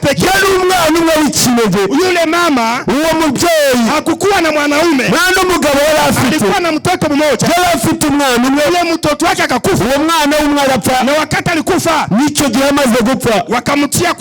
Pekee. Yari umwana umwe w'ikinege. Yule mama Uwo mubyeyi hakukuwa na mwanaume, nta n'umugabo yari afite. Alikuwa na mtoto mmoja. Yari afite umwana umwe. Yule mtoto wake akakufa, Uwo mwana w'umwe arapfa. Na wakati alikufa, N'icyo gihe amaze gupfa, wakamtia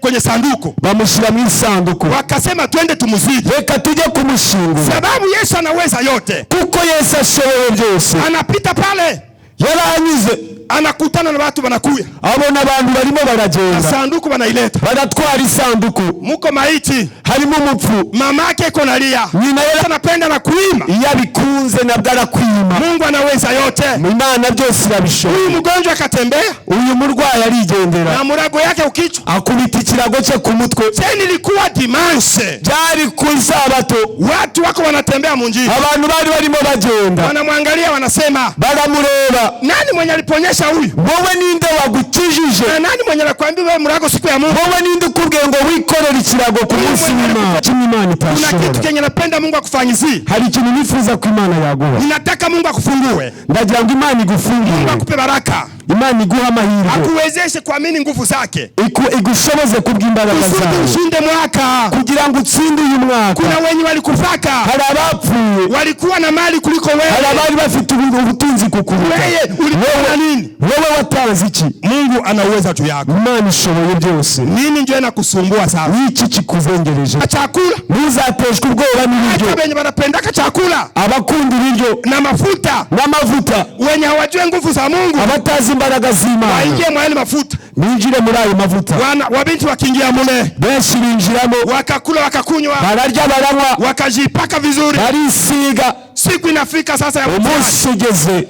kwenye sanduku, bamushyira mu isanduku. Wakasema twende tumuzike, Reka tujye kumushyingura, sababu Yesu anaweza yote. Kuko Yesu ashoboye byose. Anapita pale, Yaranyuze, anakutana na watu wanakuya, abona abantu barimo baragenda, sanduku wanaileta, baratwara isanduku, muko maiti, harimo umupfu. Mamake iko nalia, Nyina yari anapenda na kuima. Iyo abikunze nabwo arakwima. Mungu anaweza yote. Imana byose irabishoboye. Huyu mgonjwa akatembea Uyu murwayi arigendera, na murago yake ukichwa. Akubita ikirago cye ku mutwe. Tena ilikuwa dimanche, Byari ku isabato, watu wako wanatembea munjia, abantu bari barimo bagenda, wanamwangalia, wanasema, baramureba. Nani mwenye aliponyesha huyu? Wowe ninde wagukijije? Na nani mwenye anakuambia wewe murago siku ya Mungu? Wowe ninde ukubwiye ngo wikorere ikirago ku munsi w'Imana? Kimwe Imana Kuna kitu itashobora. kenye napenda Mungu akufanyizie. Hari ikintu nifuza ko Imana yaguha. Ninataka Mungu akufungue, Ndagira ngo Imana Mungu igufungure, akupe baraka, Imana iguhe amahirwe, akuwezeshe kuamini nguvu zake, igushoboze kubw'imbaraga kusudi zawe, ushinde mwaka. Kugira ngo utsinde uyu mwaka. Kuna wenye walikufaka, Hari abapfuye, walikuwa na mali kuliko hari wewe. abari bafite ubutunzi kukuruta. Wewe ulikuwa na nini? Wowe watanze iki? Mungu ana uwezo juu yako. Imana ishoboye byose. Nini ndio inakusumbua sasa? Niki kikuzengereje? Chakula. Ntuzateshwe ubwoba n'ibiryo. Hata wenye wanapendaka chakula Abakunda ibiryo na mafuta, n'amavuta, wenye hawajue nguvu za Mungu, abatazi imbaraga z'Imana, waingie mwa yale mafuta. Binjire muri ayo mavuta. Wana wabinti wakiingia mule, Benshi binjiramo, wakakula wakakunywa, bararya baranywa, wakajipaka vizuri. Barisiga. Siku inafika sasa ya mtihani. Umunsi ugeze,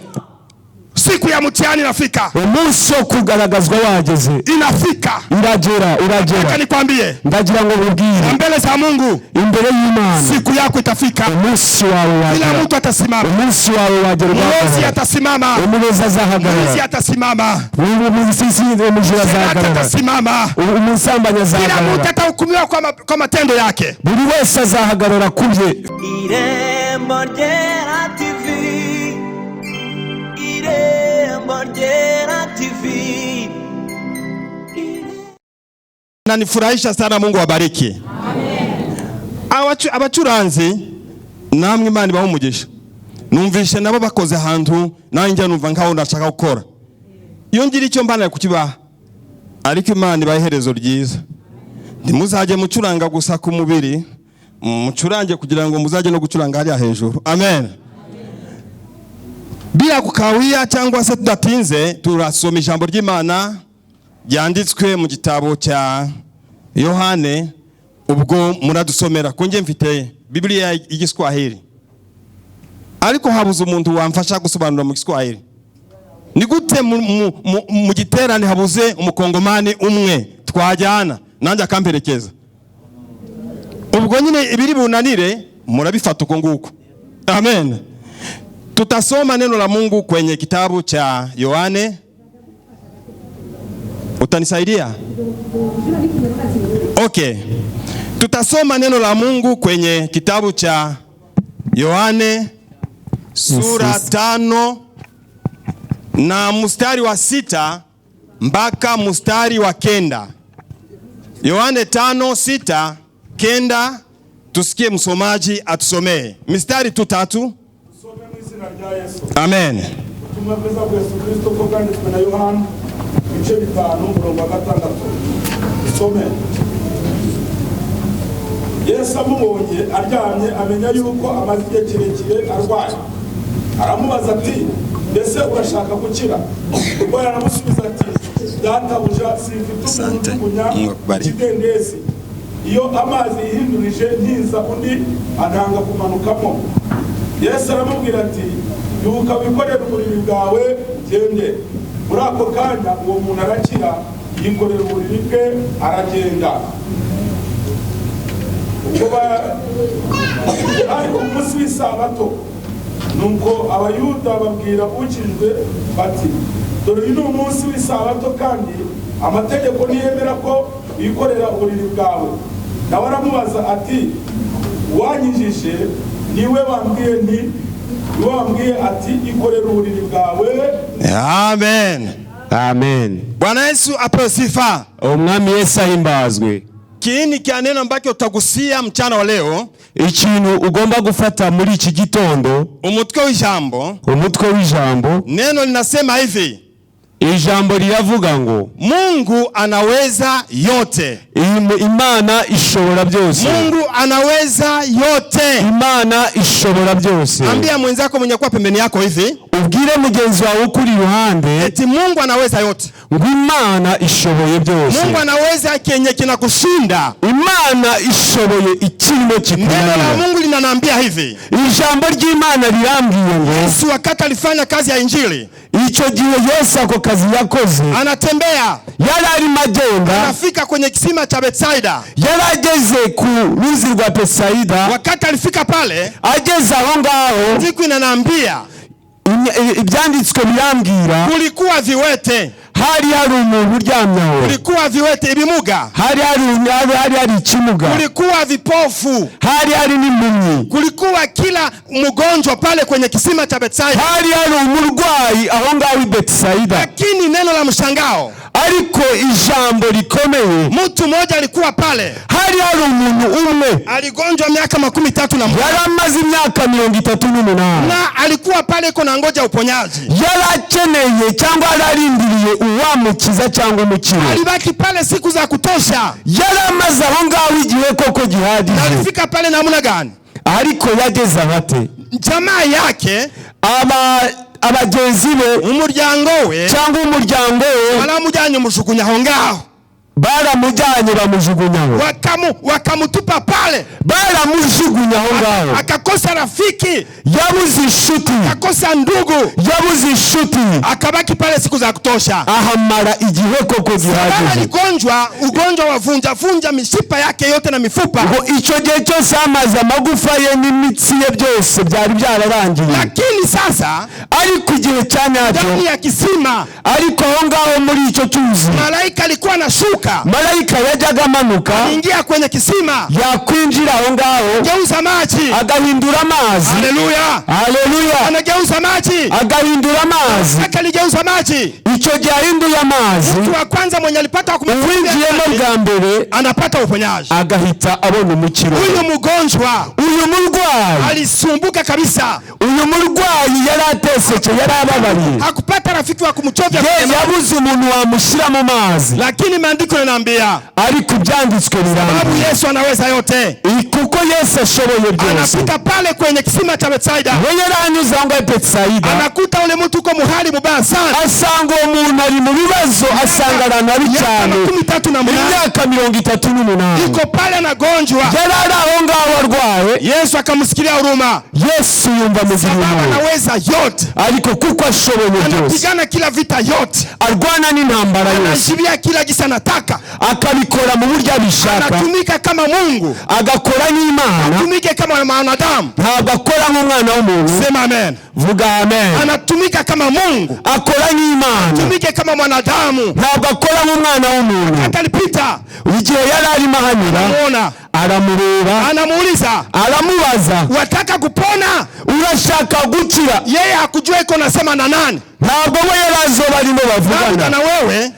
Siku ya mtihani inafika, umunsi wo kugaragazwa wageze. Inafika. Iragera, Nataka iragera. nikwambie, Ndagira ngo nkubwire, mbele za Mungu imbere y'Imana, siku yako itafika. Umunsi wawe Kila wagera. mtu atasimama, Umunsi wawe wagera mlozi ugahagarara. atasimama, Umurozi mwizi azahagarara, atasimama, umujura sherati azahagarara, atasimama. umusambanyi Kila mtu azahagarara. atahukumiwa kwa matendo yake. Buri wese azahagarara ku bye. Irembo Ryera TV, Irembo Ryera TV. Nanifurahisha sana, Mungu awabariki. Abacuranzi namwe Imana ibahe umugisha. Numvishe nabo bakoze ahantu nanjye numva nkaho ndashaka gukora. Iyo ngira icyo mbana kukibaha, ariko Imana ibahe iherezo ryiza. Ntimuzajye mucuranga gusa ku mubiri, mucurange kugira ngo muzajye no gucuranga hariya hejuru. Amen. Bila kukawia cyangwa se tudatinze, turasoma ijambo ry'Imana ryanditswe mu gitabo cya Yohane. Ubwo muradusomera kunjye mfite Bibiliya y'Igiswahili, ariko habuze umuntu wamfasha gusobanura mu Giswahili. Ni gute mu giterane habuze umukongomani umwe twajyana nanjye akamperekeza? Ubwo nyine ibiri bunanire murabifata uko nguko. Amen. Tutasoma neno la Mungu kwenye kitabu cha Yohane. Utanisaidia? Okay. Tutasoma neno la Mungu kwenye kitabu cha Yohane sura 5 na mstari wa 6 mpaka mstari wa 9. Yohane 5:6-9, tusikie msomaji atusomee. Mistari tu tatu. Usome mu izina rya Yesu. Amen. Ubutumwa bwiza bwa Yesu Kristo uko bwanditswe na Yohana, ibice 5, umurongo wa 6. Usome. Yesu amubonye aryamye amenya yuko amaze igihe kirekire arwaye, aramubaza ati: "Mbese urashaka gukira?" Ubwo aramusubiza ati: "Databuja, simfite umuntu Asante. ujugunya Mungu akubariki. ikidendezi iyo amazi yihindurije, ntiza undi antanga kumanukamo." Yesu aramubwira ati: "Byuka wikorere uburiri bwawe ugende." Muri ako kanya uwo muntu arakira, yikorera uburiri bwe aragenda. Ubwo hari ku munsi w'isabato. Nuko Abayuda babwira ukijwe bati: "Dore uyu ni umunsi w'isabato, kandi amategeko ntiyemera ko wikorera uburiri bwawe." Nawe aramubaza ati: "Uwankijije niwe wambwiye nti niwe wambwiye ati: 'Ikorera uburiri bwawe.'" Amen. Amen. Bwana Yesu apewe sifa. Umwami Yesu ahimbazwe. Kiini kya neno ambacho utagusia mchana wa leo, Ikintu ugomba gufata muri iki gitondo, umutwe w'ijambo, umutwe w'ijambo, neno linasema hivi: ijambo riravuga ngo Mungu anaweza yote. Imana ishobora byose. Mungu anaweza yote. Imana ishobora byose. Ambia mwenzako mwenye kuwa pembeni yako hivi, Ubwire mugenzi wawe ukuri iruhande eti Mungu anaweza yote. ngo Imana ishoboye byose. Mungu anaweza kenye kinakushinda. Imana ishoboye ikirimo Neno la kikunanira. Mungu linaniambia hivi. Ijambo ry'Imana rirambwiye ngo Yesu wakati alifanya kazi ya injili, icyo gihe Yesu ako kazi yakoze, anatembea, yari arimo agenda, anafika kwenye kisima cha Betsaida. yari ageze ku ruzi rwa Betsaida. Wakati alifika pale, Ageze aho ngaho, siku inaniambia ibyanditswe birambwira kulikuwa viwete, hari hari umuntu uryamye aho, kulikuwa viwete ibimuga, hari hari hari hari hari ikimuga, kulikuwa vipofu, hari hari n'impumyi, kulikuwa kila mgonjwa pale kwenye kisima cha Betsaida. hari hari umurwayi aho ngaho i Betsaida. Lakini neno la mshangao, Ariko ijambo rikomeye, mtu mmoja alikuwa pale, hari hari umuntu umwe aligonjwa miaka 38 yari amaze imyaka 38, na alikuwa pale iko na ngoja uponyaji. yari akeneye cyangwa yari arindiriye uwamukiza cyangwa umukiro. Alibaki pale siku za kutosha. Yari amaze aho ngaho igihe koko Na gihagije. alifika pale namna gani? Ariko yageze aho ate? Jamaa yake, Abagenzi be umuryango we, cyangwa umuryango we waramujyanye umujugunya aho ngaho, baramujyanye bamujugunyaho, wakamutupa pale, baramujugunya aho ngaho. akakosa rafiki, Yabuze inshuti, akakosa ndugu, yabuze inshuti, akabaki pale siku za kutosha. ahamara igihe koko Baba gihagije. aligonjwa ugonjwa wa vunja vunja mishipa yake yote na mifupa, Ngo icyo gihe cyose amaze amagufa ye n'imitsi ye byose byari byararangiye. lakini sasa Ariko igihe cya nyacyo, ndani ya kisima ariko aho ngaho muri icyo cyuzi, malaika alikuwa anashuka, marayika yajyaga amanuka, ingia kwenye kisima, yakwinjira aho ngaho geuza maji. agahindura amazi. Haleluya, Haleluya! anageuza maji, Agahindura amazi. akaligeuza maji. Icyo gihe ahinduye amazi, Mtu wa kwanza mwenye alipata uwinjiyemo bwa mbere anapata uponyaji. agahita abona umukiro. Huyu mgonjwa Uyu murwayi, alisumbuka kabisa, uyu murwayi yari ateseke, yari ababariye, hakupata rafiki wa kumchovya ye kwenye maji. yabuze umuntu wamushyira mu mazi. Lakini maandiko yananiambia Ariko ibyanditswe sababu birangiye Yesu anaweza yote, kuko Yesu ashoboye byose. anafika pale kwenye kisima cha Betsaida, We yari anyuze aho ngaho i Betsaida, anakuta ule mtu uko muhali mubaya sana, asanga uwo muntu ari mu bibazo, asanga ahantu habi miaka cyane, 38 imyaka 38 iko pale anagonjwa. yari ari aho ngaho arwaye. Yesu akamsikilia huruma, Yesu yumva amugiriye sababu impuhwe, anaweza yote, ariko kuko ashoboye byose, anapigana kila vita yote, arwana n'intambara yose, anajibia kila gisa anataka, akabikora mu buryo abishaka, anatumika kama Mungu, agakora nk'Imana, atumike kama mwanadamu. ntabwo akora nk'umwana w'umuntu. Sema amen. Vuga amen. Anatumika kama Mungu, Akora nk'Imana, atumike kama mwanadamu. ntabwo akora nk'umwana w'umuntu. Hata alipita Igihe yari arimo ahanyura, muona, aramureba, anamuuliza aramubaza, wataka kupona? urashaka gukira? Yeye hakujua iko nasema na nani, Ntabwo we yari azi uwo barimo labda bavugana. na wewe,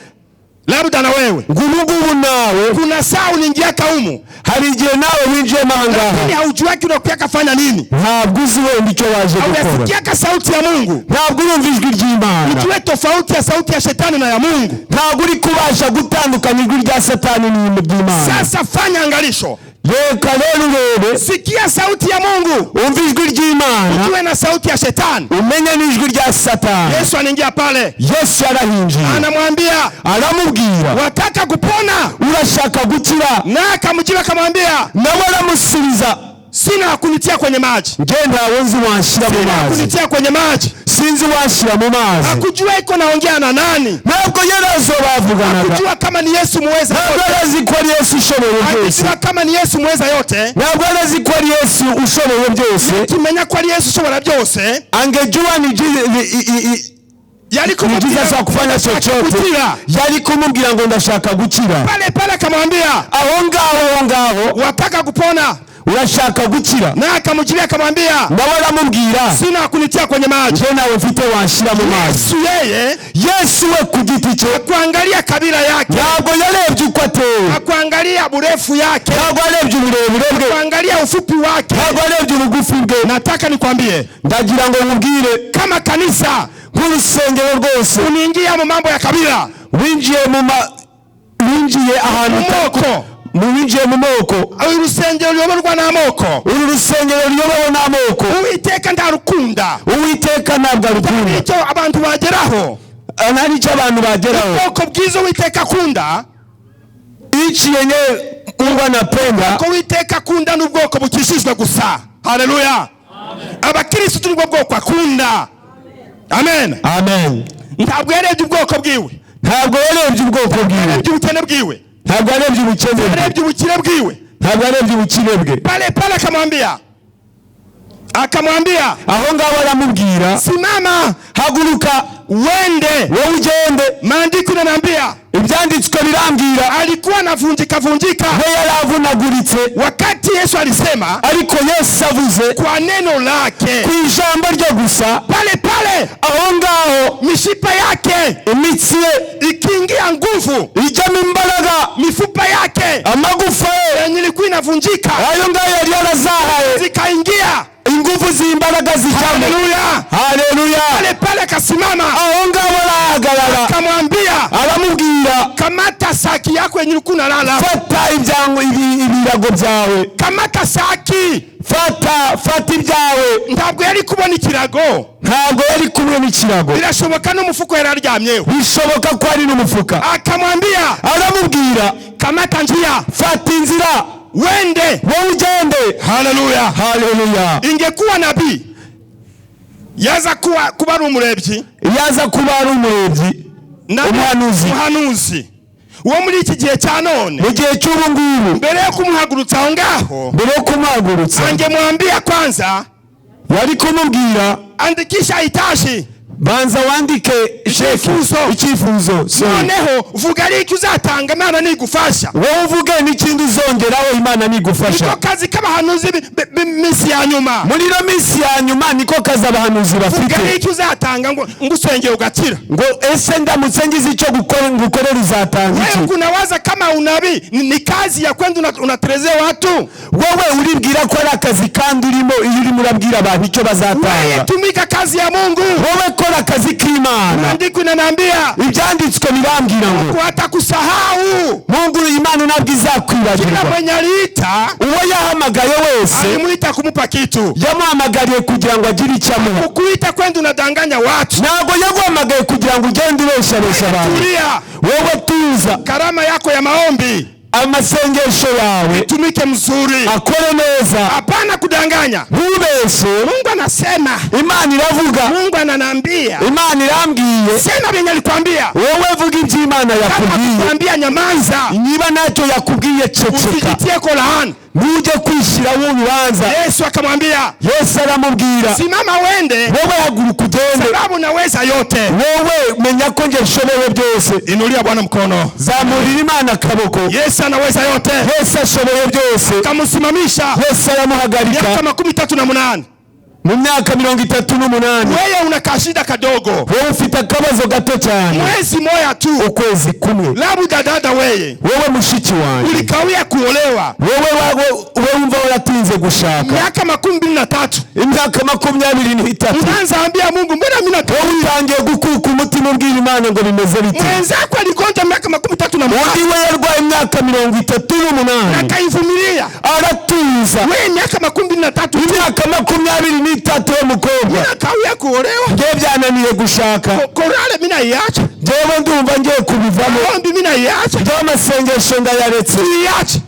labda na wewe Ngo ubu ngubu nawe, kuna saa uliingiaka humu, hari igihe nawe winjiyemo aha ngaha, lakini haujuaki unakuya kafanya nini, ntabwo uzi wenda icyo waje gukora, hauyasikiaka sauti ya Mungu. ntabwo urumva ijwi ry'Imana, Ujue tofauti ya sauti ya shetani na ya Mungu. ntabwo uri kubasha gutandukanya ijwi rya Satani n'iry'Imana. Sasa fanya angalisho, Reka rero urebe, sikia sauti ya Mungu, umva ijwi ry'Imana, ujue na sauti ya shetani. umenye n'ijwi rya Satani. Yesu anaingia pale, Yesu yarahinjiye, anamwambia aramubwira, wataka kupona? urashaka gukira? Naye akamjibu akamwambia, Nawe aramusubiza, sina wa kunitia kwenye maji, nge ntawe nzi wanshyira mu sina wa mazi, kunitia kwenye maji. sinzi wanshyira mu mazi. Hakujua iko naongea na nani, Ntabwo yari azi uwo bavuganaga, hakujua kama ni Yesu muweza ntabwo yote, yari azi ko ari Yesu ushoboye byose, hakujua kama ni Yesu muweza yote. ntabwo yari azi ko ari Yesu ushoboye byose. Tumenya ko ari Yesu ushobora byose, Angejua ni yari ni Jesus wa kufanya chochote, gukira yari kumubwira ngo ndashaka gukira. pale pale, akamwambia Aho ngaho, aho ngaho, wataka kupona? Urashaka gukira? Naye akamjibia akamwambia, Nawe aramubwira, sina kunitia kwenye maji. Njye ntawe mfite wanshyira mu mazi. Yesu yeye Yesu we ku giti cye hakuangalia kabila yake, ntabwo yarebye uko ateye, hakuangalia burefu yake, ntabwo yarebye uburebure bwe, hakuangalia ufupi wake. Ntabwo yarebye ubugufi bwe. Nataka nikwambie, Ndagira ngo nkubwire, kama kanisa nk'urusengero rwose, unaingia mu mambo ya kabila, winjiye mu ma winjiye ahantu moko, mu winjiye mu moko. Urusengero ruyoborwa n'amoko, Uru rusengero ruyobowe n'amoko, Uwiteka ntarukunda. Uwiteka ntabwo arukunda. Icyo abantu bageraho, Nta n'icyo abantu bageraho. Ubwoko bwiza Uwiteka akunda, Ichi yenye Mungu anapenda, ko Uwiteka akunda n'ubwoko bukishijwe gusa. Haleluya! Abakirisitu nibwo bwoko akunda. Amen. Amen. Ntabwo yarebye ubwoko bwiwe, Ntabwo yarebye ubwoko bwiwe, yarebye ubukene bwiwe, ntabwo yarebye ubukene bwe, yarebye ubukire bwiwe. Ntabwo yarebye ubukire bwe. Pale pale akamwambia, akamwambia, Aho ngaho aramubwira, simama, haguruka, wende. Wowe ugende. Maandiko inaniambia Ibyanditswe birambwira, alikuwa anavunjika vunjika we yaravunaguritse, wakati Yesu alisema ariko Yesu avuze kwa neno lake, ku ijambo rye gusa, pale pale aho ngaho mishipa yake imitsi ye ikiingia nguvu, ijyamo imbaraga, mifupa yake amagufa ye yenye ilikuwa inavunjika ayo ngayo yari yarazahaye, zikaingia. Ingufu z'imbaraga zijyamo. Haleluya! Haleluya! Pale pale akasimama, Aho ngaho arahagarara, akamwambia, aramubwira, kamata saki yako yenye ulikuwa unalala, fata ibyango ibirago byawe, kamata saki. Fata fata ibyawe. Ntabwo yari kubona ikirago, Ntabwo yari kumwe n'ikirago, birashoboka n'umufuko yari aryamyeho. Bishoboka ko ari n'umufuka. Akamwambia, Aramubwira, kamata njia, fata inzira, wende. Wowe ugende. Haleluya! Haleluya! Ingekuwa nabii yaza kuba kuba ari umurebyi, Yaza kuba ari umurebyi, umuhanuzi, umuhanuzi wo muri iki gihe cya none, mu gihe cy'ubu ngubu, mbere yo kumuhagurutsa aho ngaho, mbere yo kumuhagurutsa, angemwambia kwanza, yari kumubwira, andikisha itashi, banza wandike sheki, Icyifuzo. Icyifuzo, sorry. Noneho vuga ari icyo uzatanga Imana nigufasha. Wowe uvuge n'ikindi uzongeraho Imana nigufasha. Niko kazi k'abahanuzi b'iminsi ya nyuma. Muri ino minsi ya nyuma niko kazi abahanuzi Vuga bafite. n'icyo uzatanga ngo ngusengere ugakira. Ngo ese ndamutse ngize icyo gukora ngukorera uzatanga iki? Wewe kunawaza kama unabii ni kazi ya kwenda unaterezea watu. Wowe uribwira ko ari akazi kandi urimo iyo urimo urabwira abantu icyo Wewe bazatanga. tumika kazi ya Mungu. Wowe kora akazi k'Imana. Maandiko inaniambia Ibyanditswe birambwira ngo Mungu hatakusahau. Mungu Imana ntabwo Kila izakwibagirwa. mwenye aliita, Uwo yahamagaye wese, alimuita kumupa kitu. yamuhamagariye kugira ngo agire icyo amuha. Kukuita kwenda unadanganya watu. Ntabwo yaguhamagaye kugira ngo ugende ubeshabesha abantu. Tulia, Wowe tuza. Karama yako ya maombi Amasengesho yawe tumike mzuri, akore neza, hapana kudanganya. Ntubeshe. Mungu anasema, Imana iravuga, Mungu ananiambia, Imana irambwiye. Sema vyenye alikwambia. Wowe vuga ibyo Imana Kama yakubwiye. akukwambia, nyamaza, Niba ntacyo yakubwiye ceceka, usijitie kwa laana. Ntujye kwishyiraho urubanza. Yesu akamwambia, Yesu aramubwira, simama wende, wowe haguruka ugende, sababu naweza yote. Wowe menya ko njye nshoboye byose. Inulia Bwana mkono. Zamurira Imana akaboko. Yesu anaweza yote. Yesu ashoboye byose. Akamsimamisha Yesu aramuhagarika miaka 38. mu myaka 38. Wewe una kashida kadogo, Wowe ufite akabazo gato cyane, mwezi moya tu, ukwezi kumwe. Labda dada, weye Wowe mushiki wanjye, ulikawia kuolewa wowe wowe wumva waratinze gushaka miaka 23, imyaka 23, unaanza ambia Mungu, mbona mimi wowe utangiye gukuka umutima ubwira Imana ngo bimeze bite? Mwenzako aligonja miaka 38 Undi we yarwaye imyaka 38, akaivumilia. Aratuza. Wewe miaka 23, Imyaka 23 we mukobwa, nakawia kuolewa. Ngewe byananiye gushaka. Korale mimi naiacha, Ngewe ndumva ngiye kubivamo. maombi mimi naiacha, Ngewe amasengesho ndayaretse. tuiache,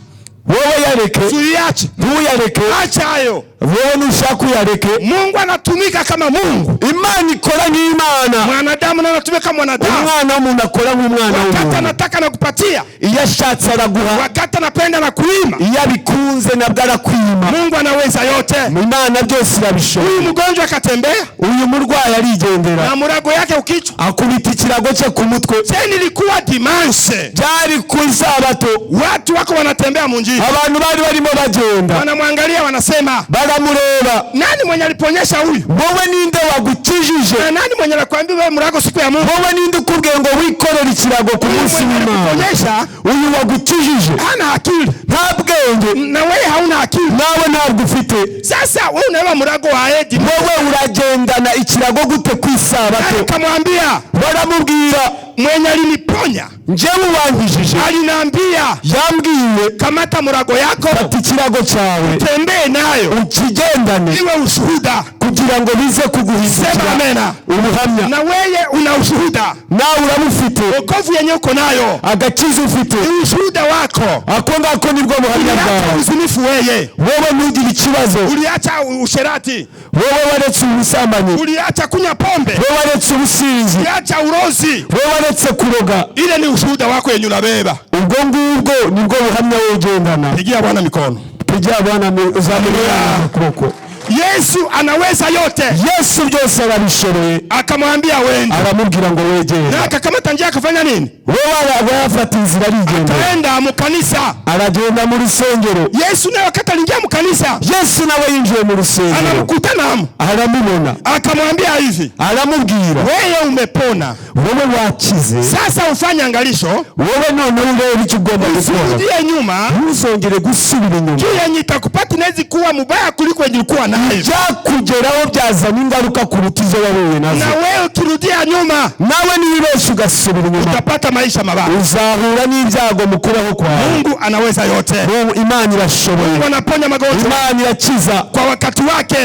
Wowe yareke. Tuiache, Ntuyareke. Acha hayo. Wowe nushaka uyareke. Mungu anatumika kama Mungu. Imana ikora nk'Imana. Mwanadamu naye anatumika kama mwanadamu. Umwana w'umuntu akora nk'umwana Wakati w'umuntu. anataka nakupatia, Iyo ashatse araguha. Wakati anapenda na kuima. Iyo abikunze nabwo arakwima. Mungu anaweza yote. Imana byose irabishoboye. Huyu mgonjwa akatembea Uyu murwayi arigendera, na murago yake ukichwa. Akubita ikirago cye ku mutwe. Tena ilikuwa dimanche, Byari ku isabato. Watu wako wanatembea munjia, Abantu bari barimo bagenda, wanamwangalia, wanasema, baramureba. Nani mwenye aliponyesha huyu? Wowe ninde wagukijije? Na nani mwenye alikwambia wewe murago siku ya Mungu? Wowe ninde ukubwiye ngo wikorere ikirago ku Huyu munsi mwenye w'Imana? alikuponyesha Uyu wagukijije hana akili, nta bwenge, na wewe hauna akili. Nawe ntabwo ufite. Sasa wewe unaelewa murago wa Edi? Wowe uragendana ikirago gute ku isabato? Akamwambia, Baramubwira, mwenye aliniponya njyewe uwankijije aliniambia, yambwiye, kamata murago yako fata ikirago cyawe tembee nayo ukigendane, iwe ushuhuda. Kugira ngo bize kuguhindukira Sema amena. ubuhamya. Na wewe una ushuhuda, Nawe urabufite. Wokovu yenye uko nayo Agakiza ufite, ni ushuhuda wako. Ako ngako nibwo buhamya Uliacha bwawe. uzinifu weye, Wowe ntugire ikibazo. Uliacha usherati, Wowe waretse ubusambanyi, uliacha kunywa pombe, wowe waretse ubusinzi, uliacha urozi. Wowe waretse kuroga. Ile ni ushuhuda wako yenye unabeba. Ubwo ngubwo nibwo buhamya wowe ugendana. Pigia Bwana mikono. Pigia Bwana uzamurira ukuboko. Yesu anaweza yote. Yesu byose arabishoboye. Akamwambia wende, Aramubwira ngo wegere. na akakamata njia akafanya nini? Wowe arafata inzira arigendera. Akaenda mukanisa. Aragenda mu rusengero. Yesu naye wakati aliingia mukanisa, Yesu nawe yinjiye mu rusengero, anamkutana hamu, aramubona, akamwambia hivi, aramubwira, wewe umepona, wowe wakize, sasa ufanye angalisho, wowe noneho urebe icyo ugomba gukora, usirudie nyuma, ntuzongere gusubira inyuma. juu yenye itakupata inaweza kuwa mubaya kuliko yenye ulikuwa nayo. Byakugeraho byazana ingaruka kuruta izo wahuye nazo. Na wewe ukirudia nyuma Nawe niwibeshye ugasubira inyuma, utapata maisha mabaya. uzahura n'ibyago mu kubaho kwawe. Mungu anaweza yote. Mungu, Imana irashoboye. Mungu anaponya magonjwa Imana irakiza kwa wakati wake.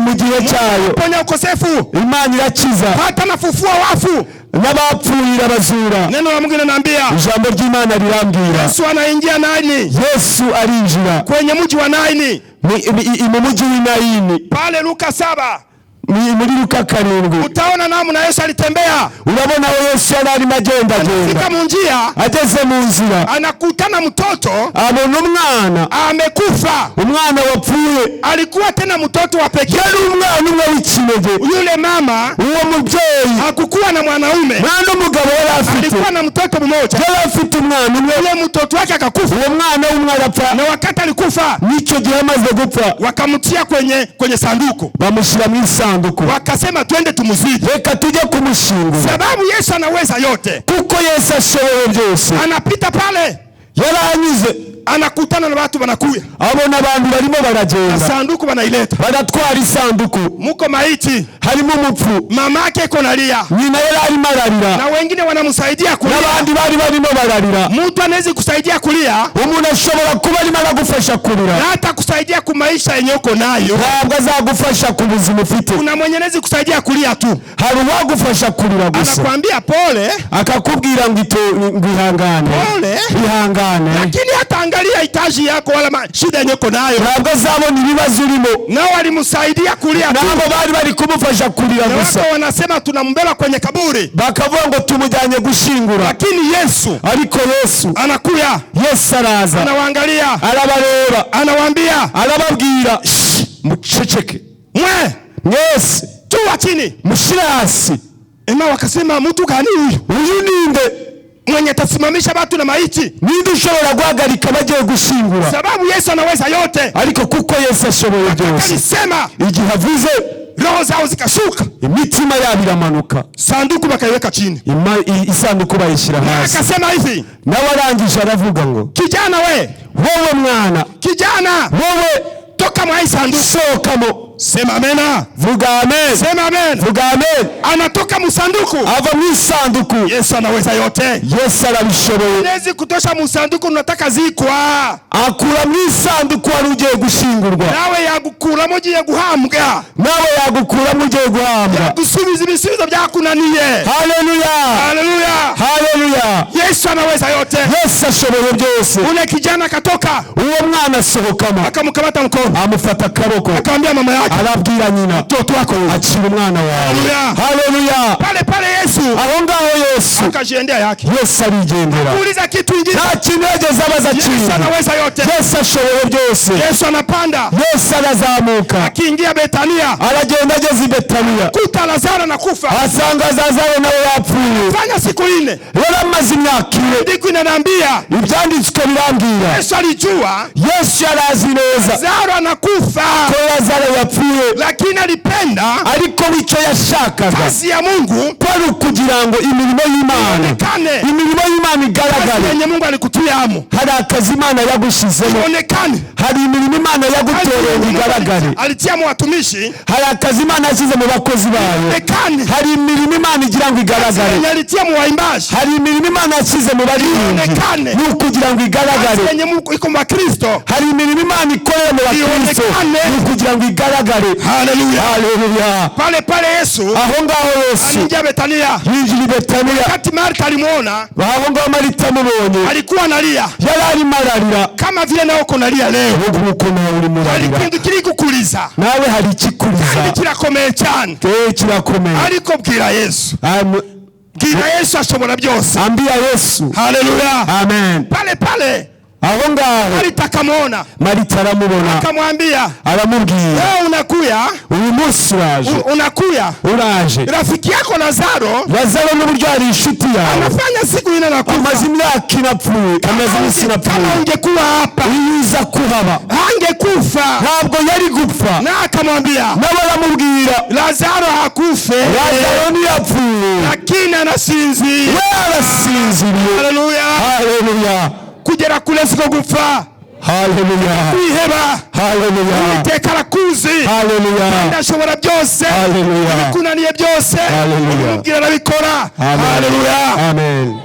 mu gihe cyayo. Ponya ukosefu, Imana irakiza, hata nafufua wafu. n'abapfuye irabazura. Neno la Mungu linaniambia, Ijambo ry'Imana rirambwira, Yesu anaingia Naini, Yesu arinjira kwenye mji wa Naini mu mujyi w'i Nayini, pale Luka 7 muri Luka 7 utaona namna Yesu alitembea. Urabona aho Yesu yari arimo agendagenda. Fika munjia, Ageze mu nzira, anakutana mtoto abona umwana amekufa. Umwana wapfuye. Alikuwa tena mtoto wa pekee. Yari umwana umwe w'ikinege. Yule mama Uwo mubyeyi hakukuwa na mwanaume, nta n'umugabo yari afite. alikuwa na mtoto mmoja. Yari afite umwana umwe. Yule mtoto wake akakufa, Uwo mwana w'umwe arapfa. na wakati alikufa N'icyo gihe amaze gupfa, wakamtia kwenye sanduku, bamushyira mu isanduku, wakasema twende tumuzike, reka tujye kumushyingura, sababu Yesu anaweza yote. kuko Yesu ashoboye byose. Anapita pale, Yaranyuze, anakutana na watu wanakuya, abona abantu barimo baragenda, sanduku wanaileta, baratwara isanduku, muko maiti, harimo umupfu. Mamake iko nalia Nyina yari arimo ararira, na wengine wanamsaidia kulia. n'abandi bari barimo bararira. Mtu anaweza kusaidia kulia Umuntu ashobora kuba arimo aragufasha kurira, na hata kusaidia kumaisha yenye uko nayo. ntabwo azagufasha ku buzima ufite. Kuna mwenye anaweza kusaidia kulia tu, Hari uwagufasha kurira gusa, anakuambia pole akakubwira ngo ngo ihangane, pole, ihangane, lakini hata angalia hitaji yako wala shida yenye uko nayo. Ntabwo azabona ibibazo urimo. Nao walimsaidia kulia tu, Nabo bari bari kumufasha kurira na gusa, wako wanasema tunambeba kwenye kaburi, bakavuga ngo tumujyanye gushyingura. Lakini Yesu Ariko Yesu, anakuya, Yesu araza, anawaangalia, arabareba, anawaambia, arababwira, muceceke mwe mwese, tua chini. Mushyire hasi. Ema wakasema mtu gani huyu Uyu ninde mwenye atasimamisha watu na maiti? Ninde ushobora guhagarika bagiye gushyingura? Sababu Yesu anaweza yote. Ariko kuko Yesu ashoboye byose, Alisema, igihe avuze, roho zao zikashuka, imitima yabo iramanuka, sanduku bakaiweka chini. Isanduku bayishyira Na hasi. akasema hivi, Nawe arangije aravuga ngo, kijana we, wowe mwana, kijana wowe, toka mwa hii sanduku. Sohokamo. Sema amena. Vuga amen. Sema amen. Vuga amen. Anatoka msanduku. Ava mu isanduku. Yesu anaweza yote. Yesu arabishoboye. Hawezi kutosha msanduku, unataka zikwa. Akura mu isanduku wari ugiye ugiye gushingurwa. Nawe yagukuramo ugiye guhambwa. Nawe yagukuramo ugiye guhambwa. Yagusubiza ibisubizo byakunaniye. Haleluya. Haleluya. Haleluya. Yesu anaweza yote. Yesu ashoboye byose. Ule kijana akatoka, Uwo mwana asohokamo, akamkamata mkono, amufata akaboko, akamwambia mama yake, arabwira nyina, mtoto wako huyu. Akira umwana wawe. Haleluya. Haleluya. Pale pale Yesu Aho ngaho Yesu akajiendea yake, Yesu arigendera. Kuuliza kitu ingine. Nta kintu yageze abaza Yesu kindi. anaweza yote. Yesu ashoboye byose. Yesu anapanda, Yesu arazamuka, akiingia Betania, aragenda ageze i Betaniya, kuta Lazaro anakufa. asanga Lazaro nawe yapfuye. Fanya siku 4. Yari amaze imyaka 4. Andiko inaniambia Ibyanditswe birambwira, Yesu alijua Yesu yari azi neza Lazaro anakufa, ko Lazaro yapfuye, lakini alipenda ariko icyo yashakaga kazi ya Mungu kwari ukugira ngo imirimo y'Imana ionekane, imirimo y'Imana kazi igaragare. yenye Mungu alikutiamo Hari akazi Imana yagushyizemo, ionekane, hari imirimo Imana kazi yagutoreye yenye ngo Mungu igaragare, alitiamo watumishi hari akazi Imana yashyize mu bakozi bayo, ionekane, hari imirimo Imana igira ngo kazi igaragare, yenye alitiamo waimbaji hari imirimo Imana yashyize mu baririmbyi ionekane, ni ukugira ngo kazi igaragare, yenye Mungu iko mwa Kristo hari imirimo Imana ikorera mu bakristo ionekane. ni ukugira ngo igaragare. Haleluya. Haleluya. Pale pale Yesu Aho ngaho Yesu aliingia Betania. yinjira i Betaniya. Wakati Martha alimuona, Aho ngaho Marita amubonye, alikuwa analia yari arimo ararira, kama vile nawe uko nalia leo. nk'uko nawe urimo urarira. Hari ikintu kiri kukuliza Nawe hari ikikuriza. kandi kirakomeye cyane, Kirakomeye. ariko bwira Yesu, bwira Yesu ashobora byose. Ambia Yesu. Haleluya. Amen. Pale pale Aho ngaho Martha akamwona, Marita aramubona, akamwambia, aramubwira, wewe unakuya, uyu munsi uraje, unakuya, uraje. rafiki yako Lazaro Lazaro n'uburyo ari inshuti yawe, anafanya siku 4 anakufa. amaze imyaka inapfuye, amaze iminsi Kama inapfuye. ungekuwa hapa Iyo uza kuhaba angekufa. ntabwo yari gupfa. Na akamwambia, Nawe aramubwira, Lazaro hakufe, Lazaro ntiyapfuye, lakini anasinzia. we arasinziriye. Haleluya. Haleluya. Kugera kule siko gupfa, Haleluya. kwiheba. Haleluya. Uwiteka arakuzi, Haleluya. ndashobora byose, Haleluya. ibikunaniye byose Haleluya. ubimubwira arabikora. Amen. Haleluya. Amen.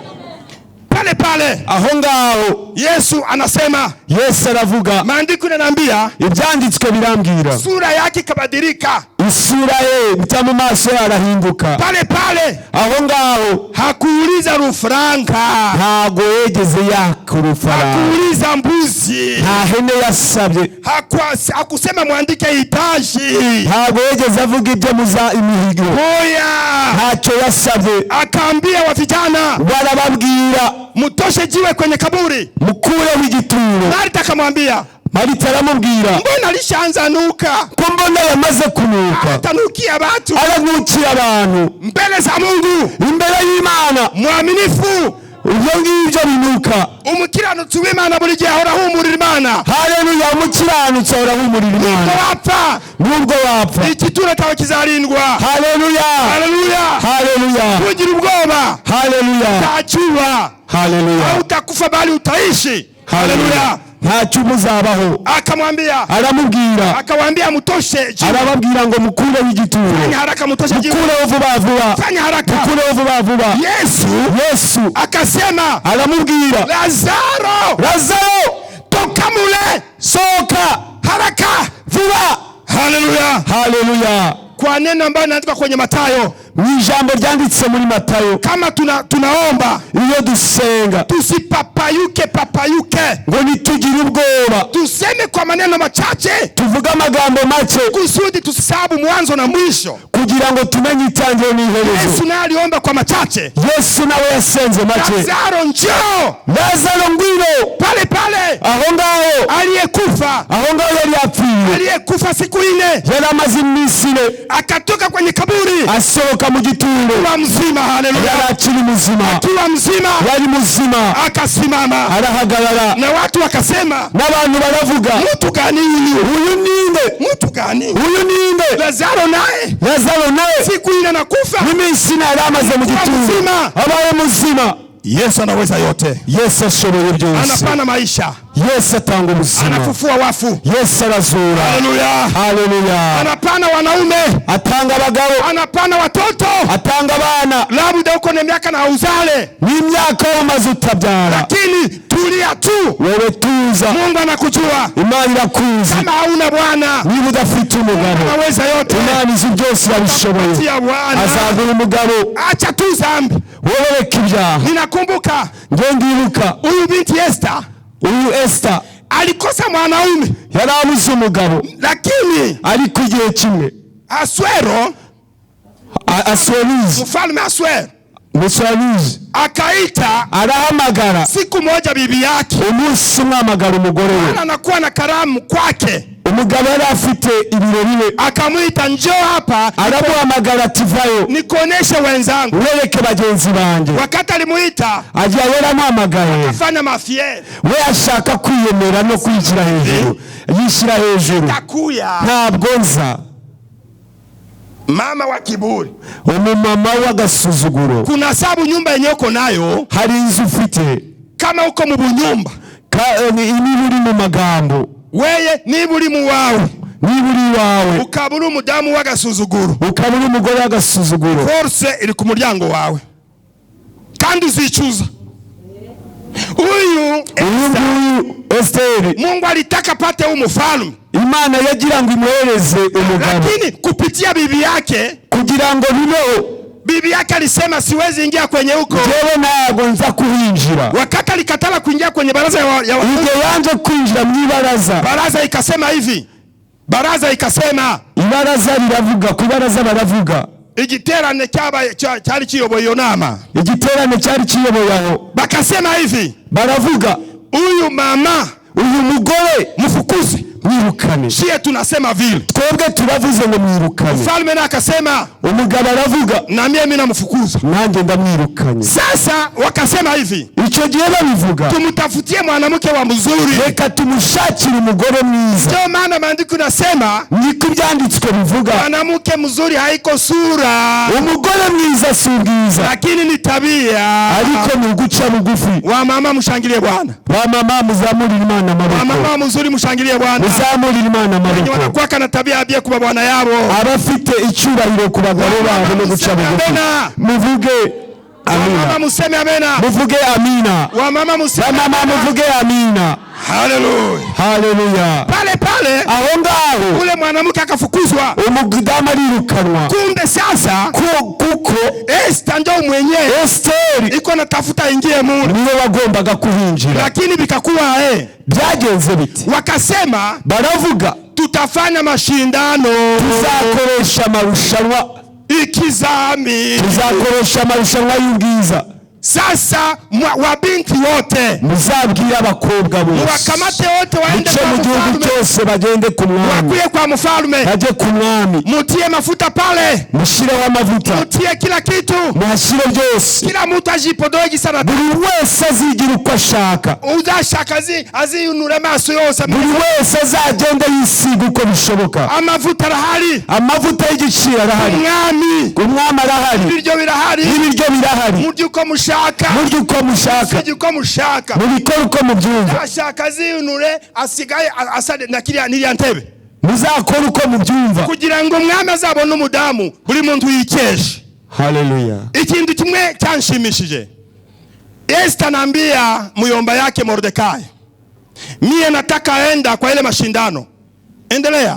Pale pale Aho ngaho Yesu anasema, Yesu aravuga, maandiko yananiambia ibyanditswe birambwira, sura yake ikabadilika isura ye bijya mu maso ye arahinduka. pale pale. Aho ngaho Hakuuliza rufaranga, ntago yegeze yaka urufaranga, hakuuliza mbuzi, nta hene yasabye, hakusema mwandike hitaji. ntago yegeze avuga ibyo muza imihigo, Oya, ntacyo yasabye. akaambia wa vijana, Barababwira, mtoshe jiwe kwenye kaburi. mukureho igituro. Martha akamwambia, Marita aramubwira, mbona alishaanza nuka, ko mbona yamaze kunuka, atanukia watu aranukira abantu mbele za Mungu. imbere y'Imana. Mwaminifu, Ibyo ngibyo binuka. umukiranutsi w'Imana buri gihe ahora ahumurira Imana. Haleluya. Umukiranutsi ahora ahumurira Nubwo Imana, wapfa, nubwo wapfa. igituro cyawe kizarindwa. Haleluya. Haleluya. Haleluya. Kugira ubwoba Haleluya. utacyuba, Haleluya. hautakufa bali utaishi. Haleluya. Ntacyo muzabaho. Akamwambia, Aramubwira, akawaambia mtoshe jiwe. arababwira ngo mukureho igituro, Fanya haraka, mtoshe jiwe. mukureho vuba vuba, Fanya haraka. mukureho vuba vuba. Yesu Yesu akasema, aramubwira, Lazaro, Lazaro, toka mule sohoka haraka. vuba. Haleluya. Haleluya. Kwa neno ambayo inaandikwa kwenye Mathayo, Mu ijambo ryanditse muri Matayo, kama tunaomba iyo dusenga tusipapayuke papayuke, ngo ntitugire ubwoba, tuseme kwa maneno machache tuvuge amagambo make kusudi tusisahabu mwanzo na mwisho. kugira ngo tumenye itangiriro n'iherezo. Yesu naye aliomba kwa machache, Yesu nawe yasenze make. Lazaro njoo. Lazaro ngwino. Pale pale Aho ngaho, aliyekufa, aho ngaho yari yapfuye, aliyekufa siku 4 yari amaze iminsi 4, akatoka kwenye kaburi asohoka mu gituro, akiwa mzima. Haleluya, yari akiri muzima, akiwa mzima yari muzima, akasimama, arahagarara, na watu wakasema, n'abantu baravuga, mtu gani huyu? Uyu ninde? Mtu gani? Uyu ninde? Lazaro naye Lazaro nawe siku 4 anakufa n'iminsi 4 yari amaze mu gituro, muzima. abaye muzima. Yesu anaweza yote, Yesu ashoboye byose, anapana maisha. Yesu atanga ubuzima. Anafufua wafu. Yesu arazura. Haleluya. Haleluya. Anapana wanaume, Atanga abagabo, anapana watoto. Atanga abana. Labda uko na miaka na uzale, N'imyaka wamaze utabyara, lakini tulia tu, wewe tuza. Mungu anakujua. Imana irakuzi. Kama hauna bwana, Niba udafite umugabo, anaweza yote. Imana izi byose, irabishoboye. Tia Bwana, Azaguha umugabo. Acha tu zambi. Wowe reka ibyaha. Ninakumbuka Nge ndibuka huyu binti Esther uyu Esita alikosa mwanaume, yari abuze umugabo, lakini ariko igihe kimwe Aswero, Asuweruzi, mfalme Aswero Musuwaruzi akaita arahamagara siku moja bibi yake, umunsi umwe ahamagara umugore we. Anakuwa na karamu kwake, Umugabo yari afite ibirori we. Akamwita, njoo hapa Aramuhamagara ati vayo nikuoneshe wenzangu. wereke bagenzi banjye. Wakati alimuita, Agiye yaramuhamagaye, afanya mafiere we ashaka kwiyemera no kwishyira hejuru, yishyira hejuru. Takuya. Ntabwo nza. Mama wa kiburi. Umumama w'agasuzuguro. Kuna sababu nyumba yenye uko nayo, Hari inzu ufite, kama uko mu bunyumba, niba uri mu magambo, weye niba uri mu wawe, niba uri iwawe, ukaba uri umudamu w'agasuzuguro, ukaba uri umugore w'agasuzuguro, force iri ku muryango wawe kandi uzicuza. Huyu uyu Esther, nguyu Esiteri, Mungu alitaka pate huu mfalme, Imana yagira ngo imwohereze umugabo, lakini kupitia bibi yake, kugira ngo bibeho, bibi yake alisema siwezi ingia kwenye huko. Njyewe ntabwo nza kuhinjira. Wakati alikatala kuingia kwenye baraza ya Igihe yanze kwinjira mu ibaraza, baraza ikasema hivi, baraza ikasema, ibaraza riravuga, ku ibaraza baravuga, igiterane cyabaye cyari kiyoboye iyo nama, igiterane cyari kiyoboye aho, bakasema hivi, baravuga, huyu mama uyu mugore mfukuze. Mwirukane. Sie tunasema vile. Twebwe turavuze ngo mwirukane. Mfalme naye akasema, Umugabo aravuga, na mie mimi namfukuza. nanjye ndamwirukanye. Sasa wakasema hivi, Icyo gihe babivuga, tumtafutie mwanamke wa mzuri. Reka tumushakire umugore mwiza. Ndio maana maandiko nasema, Niko ibyanditswe bivuga, mwanamke mzuri haiko sura, umugore mwiza si ubwiza, lakini ni tabia. Ariko ni uguca bugufi. Wamama mshangilie Bwana. Ba mama muzamurire Imana amaboko. Wamama mzuri mshangilie Bwana. Muzamurire Imana Wenye amaboko. wanakuwa na tabia abie kwa bwana yabo. Abafite icyubahiro ku bagabo babo no guca bugufi, Amena. muvuge Wamama amina. museme amena. Muvuge amina. Wamama museme Bamama amena. muvuge amina. Haleluya. Haleluya. Pale pale Aho ngaho ule mwanamke akafukuzwa. umudamu arirukanwa. Kumbe sasa Kuko Esther ndio mwenyewe Esiteri iko natafuta ingie mule, niwe wagombaga kuhinjira. Lakini bikakuwa Byagenze biti? Wakasema Baravuga, tutafanya mashindano, tuzakoresha amarushanwa, ikizami. Tuzakoresha amarushanwa y'ubwiza. Sasa wabinti wote Muzabwire abakobwa bose, muwakamate wote waende muce kwa mu gihugu mfalme, cyose bagende ku mwami, wakuye kwa mfalme, bajye ku mwami, mutie mafuta pale, mushireho amavuta, mutie kila kitu, muhashyire byose, kila mtu ajipodoe sana. Buri wese azigira uko ashaka, Uzashaka aziyunure amaso yose, buri wese azagende yisiga uko bishoboka. Amavuta arahari, Amavuta y'igiciro arahari, umwami, umwami arahari, ibiryo birahari, n'ibiryo birahari. Murye uko mushaka, Murye uko mushaka, murye uko mushaka. Mubikore uko mubyumva. Ashaka aziyunure asigaye asa na kiriya n'iriya ntebe, Muzakore uko mubyumva. Kugira ngo umwami azabone umudamu buri muntu yikeshe. Haleluya. Ikintu kimwe cyanshimishije, Esther anaambia muyomba yake Mordekai, mie nataka enda kwa ile mashindano. Endelea.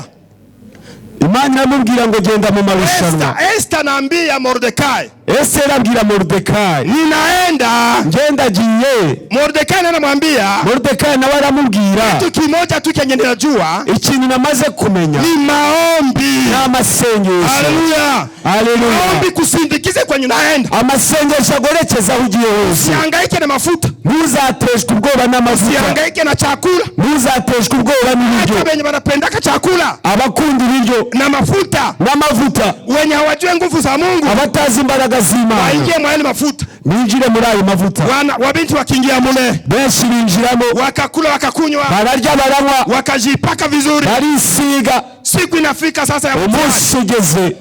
Imana iramubwira ngo genda mu marushanwa. Esther anaambia Mordekai, Esiteri abwira Moridekayi, ninaenda. Ngendagiye. Mordekai naye anamwambia, Moridekayi nawe aramubwira, kitu kimoja tu kenye ninajua ikintu namaze kumenya ni maombi. Ni amasengesho. Haleluya. Haleluya. Maombi kusindikize kwenye unaenda. Amasengesho agorekeza aho ugiye hose. Usihangaike na mafuta, Ntuzateshwe ubwoba n'amavuta, usihangaike na chakula. Ntuzateshwe ubwoba n'ibiryo. Hata wenye wanapendaka chakula Abakunda ibiryo na mafuta, n'amavuta, wenye hawajue nguvu za Mungu, abatazi imbaraga z'Imana, waingie mwa yale mafuta. binjire muri ayo mavuta. Wana wabinti wakiingia mule, Benshi binjiramo, wakakula wakakunywa, bararya baranywa, wakajipaka vizuri. Barisiga. Siku inafika sasa ya mtihani. Umunsi ugeze,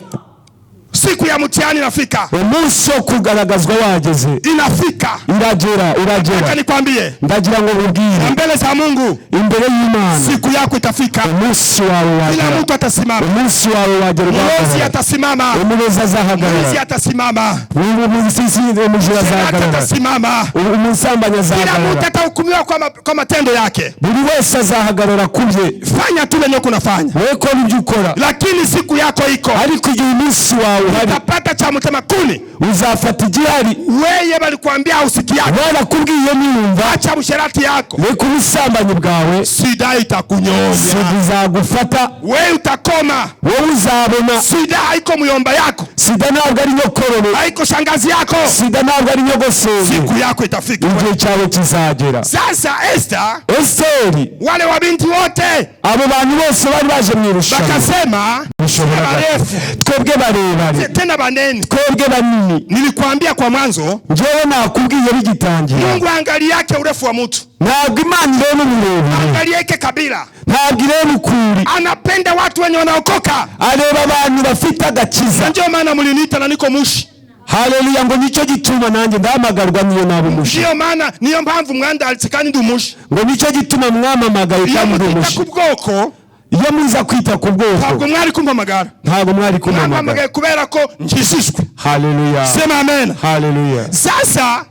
Siku ya mtihani inafika. Umunsi wo kugaragazwa wageze. Inafika. Iragera. Nataka Iragera. nikwambie, Ndagira ngo nkubwire, mbele za Mungu, imbere y'Imana, siku yako itafika. Umunsi wawe Kila wagera. mtu atasimama. Umunsi wawe wagera Mlozi ugahagarara. atasimama. Umurozi Mwizi azahagarara. atasimama. Umujura Sherati azahagarara. atasimama. Umusambanyi Kila mtu azahagarara. atahukumiwa kwa matendo yake. Buri wese azahagarara ku bye. Fanya tu lenye kunafanya, Wowe kora ibyo ukora, lakini siku yako iko. ariko igihe umunsi wawe uhari, Utapata cha mtema kuni. Uzafata igihari. Weye balikuambia usikiake, Barakubwiye niyumva. Acha usherati yako, Reka ubusambanyi bwawe. Sida itakunyonya. Sida izagufata. Wewe utakoma. Wowe uzabona. Sida haiko muyomba yako, Sida ntabwo ari nyokororo. Haiko shangazi yako. Sida ntabwo ari nyogosenge. Siku yako itafika. Igihe cyawe kizagera. Sasa Esther, Esiteri, wale wabinti wote abo bantu bose bari baje mu irushanwa, bakasema, Bishobora barefu twebwe barebare, tena banene. Twebwe banini. Nilikwambia kwa mwanzo, Njyewe nakubwiye bigitangira, Mungu angali yake urefu wa mtu, ntabwo Imana ireba uburebure, angali yake kabila, ntabwo ireba ukuri. Anapenda watu wenye wanaokoka. Areba abantu bafite agakiza. Na ndio maana mliniita na niko mushi. Haleluya, ngo nicyo gituma nanjye ndahamagarwa niyo naba umushi. Ndiyo maana, niyo mpamvu mwandalitse kandi ndi umushi. Ngo nicyo gituma mwamamagaye Iyo kandi ndi mutita umushi. ku bwoko, Iyo muza kwita ku bwoko, ntabwo mwari kumpamagara. Ntabwo mwari kumpamagara. Mwampamagaye kubera ko nkijijwe. Haleluya. Sema amen. Haleluya. Sasa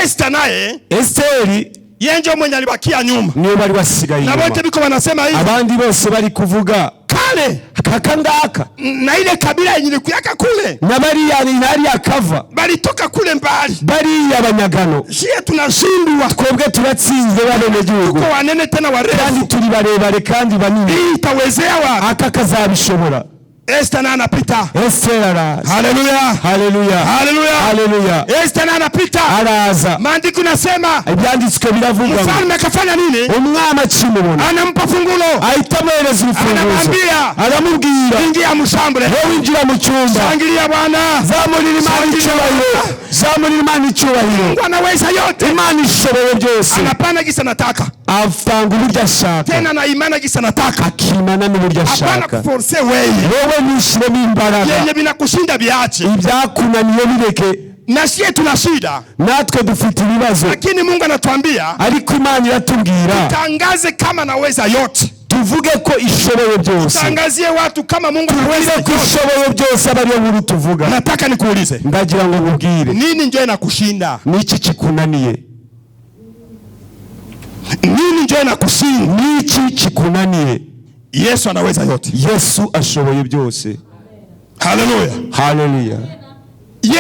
Esther naye, Esiteri yeye ndio mwenye alibakia nyuma, niwe bari basigaye na inyuma. wote biko wanasema hivi Abandi bose bari kuvuga kale kaka ngaka, na ile kabila yenye ilikuyaka kule, na bariya hariya kava, balitoka kule mbali, bariya banyagano, sie tunashindwa, twebwe turatsinzwe b'abenegihugu, tuko wanene tena kandi warefu, turi barebare kandi banini. Hii itawezea wapi? Aka kazabishobora. Esther naye anapita. Esiteri araza. Haleluya, Haleluya. haleluya. Haleluya. Esther naye anapita. Araza. Maandiko nasema Ibyanditswe biravuga ngo mfalme akafanya nini? Umwami akimubona, Anampa fungulo, ahita amuhereza urufunguzo. Anamwambia, Aramubwira, ingia mshambre, wowe injira mu cyumba. Shangilia Bwana. Zamurira Imana icyubahiro, zamurira Imana icyubahiro. Mungu anaweza yote, Imana ishoboye byose. Anapana gisa nataka, Atanga uburyo ashaka, tena na imana gisa nataka, akimana n'uburyo hapana ashaka. kuforce wewe. Wowe ntushyiremo imbaraga. Yenye vinakushinda viache, Ibyakunaniye bireke. Na sie tuna shida, Natwe dufite ibibazo, lakini Mungu anatuambia ariko Imana iratubwira, tangaze kama naweza yote, tuvuge ko ishoboye byose, tangazie watu kama Mungu anaweza tubwire ko yote. ishoboye byose, aba ariyo nkuru tuvuga. Nataka nikuulize, Ndagira ngo nkubwire, nini njo inakushinda? Niki kikunaniye? Nini njo inakushinda? Niki kikunaniye? Yesu anaweza yote. Yesu ashoboye byose. Haleluya! Haleluya.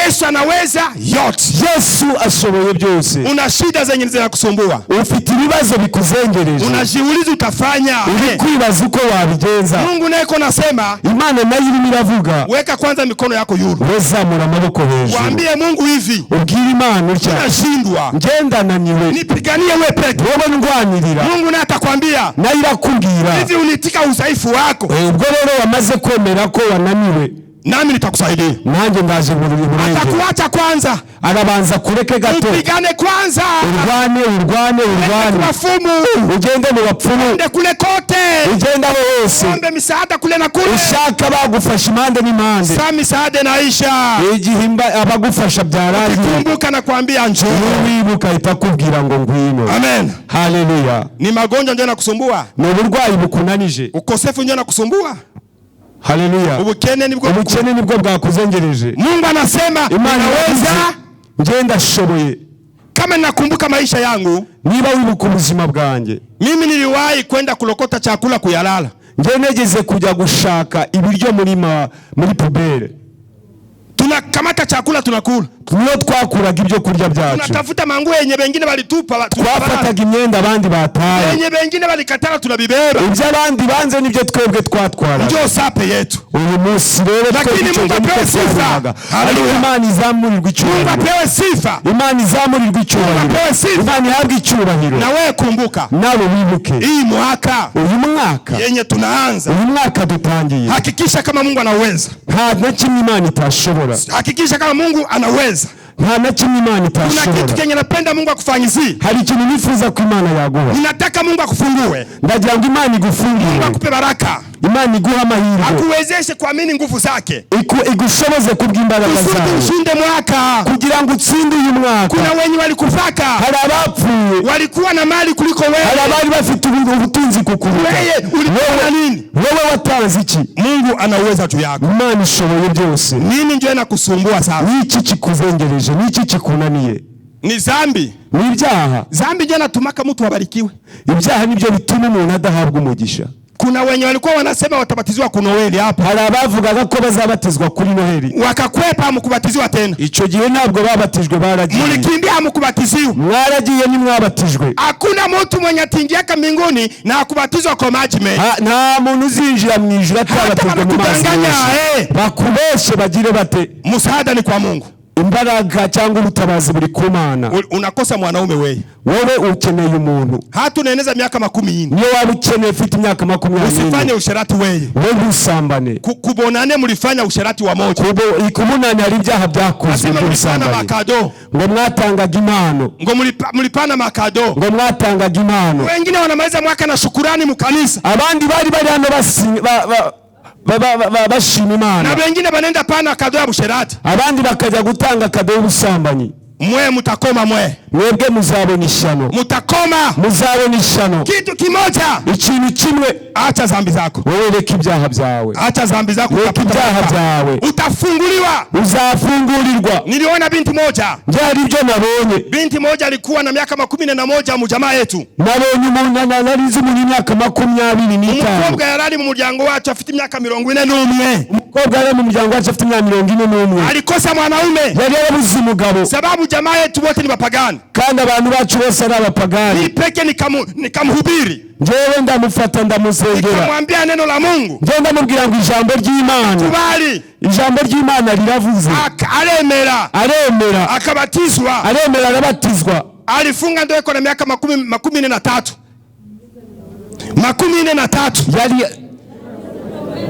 Yesu anaweza yote. Yesu ashoboye byose. Una shida zenye zinakusumbua, Ufite ibibazo bikuzengereje, unajiuliza utafanya uri kwibaza uko wabigenza. Mungu naye nasema, Imana nayo irimo iravuga, weka kwanza mikono yako yulu, we zamura amaboko hejuru, waambie Mungu hivi, ubwire Imana utya, nashindwa, ngenda naniwe, nipiganie wewe peke. Wowe ndwanirira. Mungu naye atakwambia Nayo irakubwira, hivi, unitika udhaifu wako, Eh, ubwo rero wamaze kwemera ko wananiwe, nami nitakusaidia. Nanjye ndaje burengere. Atakuacha kwanza, Arabanza kureke gato, upigane kwanza, urwane, urwane, urwane, wafumu, ugende mu bapfumu, ende kule kote, ugende aho hose, ombe misaada kule na kule. Ushaka bagufasha impande n'impande. Saa misaada inaisha, Igihe abagufasha byarangiye, kumbuka na kuambia njoo. niwibuka ahita akubwira ngo ngwino. Amen. Haleluya. Ni magonjwa ndio yanakusumbua, Ni uburwayi bukunanije. ukosefu ndio yanakusumbua, Haleluya. ubukene nibwo. Ubukene nibwo bwakuzengereje. Mungu anasema Imana ninaweza. iravuze, njye ndashoboye. Kama ninakumbuka maisha yangu, Niba wibuka ubuzima bwanjye, mimi niliwahi kwenda kulokota chakula kuyalala. Njye negeze kujya gushaka ibiryo muri muri poubelle. Tunakamata chakula tunakula, Niyo twakuraga ibyo kurya byacu. Tunatafuta manguo yenye wengine walitupa, Twafataga imyenda abandi bataye, yenye wengine walikatala tunabibeba. Ibyo abandi banze nibyo twebwe twatwaraga. Ndio sape yetu. Uyu munsi rero Lakini twebwe icyo Mungu gihe apewe niko sifa. twabonaga. Haleluya. Ariko Imana izamurirwa Mungu icyubahiro. apewe sifa. Imana izamurirwa icyubahiro. Apewe sifa. Imana ihabwe icyubahiro. Na wewe kumbuka, Nawe wibuke, hii mwaka uyu mwaka, yenye tunaanza, uyu mwaka dutangiye, hakikisha kama Mungu anaweza, nta na kimwe Imana itashobora. Hakikisha kama Mungu anaweza. Nta na kimwe Imana Kuna kitu itashobora. kenye napenda Mungu akufanyizie, Hari ikintu nifuza ko Imana yaguha. ninataka Mungu akufungue, Ndagira ngo Imana Mungu igufungure, akupe baraka. Imana Imana iguha amahirwe, Akuwezeshe kuamini nguvu zake. Igushoboze kubw'imbaraga Kusudi zawe, ushinde mwaka. Kugira ngo utsinde uyu mwaka. Kuna wenye walikufaka. Hari abapfuye. Walikuwa na mali kuliko Hari wewe. abari bafite ubutunzi kukuruta. Wewe ulikuwa na nini? Wowe watanze iki? Mungu ana uwezo juu yako. Imana ishoboye byose. Nini ndio inakusumbua sasa? Niki kikuzengereje? Niki kikunaniye? Ni zambi. Ni ibyaha. Zambi ndio inatumaka mtu abarikiwe. Ibyaha nibyo bituma umuntu adahabwa umugisha. Kuna wenye walikuwa wanasema watabatizwa ku Noeli hapa. Hari abavugaga ko bazabatizwa kuri Noheli. Wakakwepa, hamkubatiziwa tena. Icyo gihe ntabwo babatijwe, baragiye. Mulikimbia, hamkubatiziwa. Mwaragiye, ntimwabatijwe. Hakuna mtu mwenye ataingiaka mbinguni na akubatizwa kwa maji mengi. Nta muntu uzinjira mu ijuru atabatijwe mu mazi Wanakudanganya, menshi. eh. Bakubeshe bagire bate? Msaada ni kwa Mungu. Imbaraga cyangwa ubutabazi buri ku Mana. Unakosa mwanaume wewe. Wowe ukeneye umuntu. Hata unaeneza miaka 40. Niyo waba ukeneye ufite imyaka 24, Usifanye usherati wewe. wowe ntusambane. Kubonane mlifanya usherati wa moja. Kubunani hari ibyaha byakozwe Nasema mlipana by'ubusambanyi. Makado. Ngo mwatangaga impano. Ngo mlipana makado. Ngo mwatangaga impano. Wengine wanamaliza mwaka na shukurani mkanisa. Abandi bari bari hano bashima Na Imana, wengine wanaenda pana kado ya usherati. Abandi bakajya gutanga kado y'ubusambanyi. Mwe mutakoma mwe. Mwebwe muzabona ishyano. Mutakoma. Muzabona ishyano. Kitu kimoja. Ikintu kimwe. Acha zambi zako. Wowe reka ibyaha byawe. Acha zambi zako, Reka utapata ibyaha baraka. byawe. Utafunguliwa. Uzafungurirwa. Niliona binti moja. Byari ibyo nabonye. Binti moja alikuwa na miaka 41 mu jamaa yetu. Nabonye umuntu, narizi umuntu imyaka 25. Umukobwa yarari mu muryango wacu afite imyaka 41. Umukobwa yari mu muryango wacu afite imyaka 41. Alikosa mwanaume. Yari yarabuze umugabo. Sababu jamaa yetu wote ni wapagani. Kandi abantu bacu bose ari abapagani. Mimi peke nikamhubiri. Njyewe ndamufata, ndamusengera. Nikamwambia neno la Mungu. Njyewe ndamubwira ngo ijambo ry'Imana, Kubali. ijambo ry'Imana riravuze. Aremera. Aremera. Akabatizwa. Aremera, arabatizwa. Alifunga ndoa iko na miaka 43. 43. Yari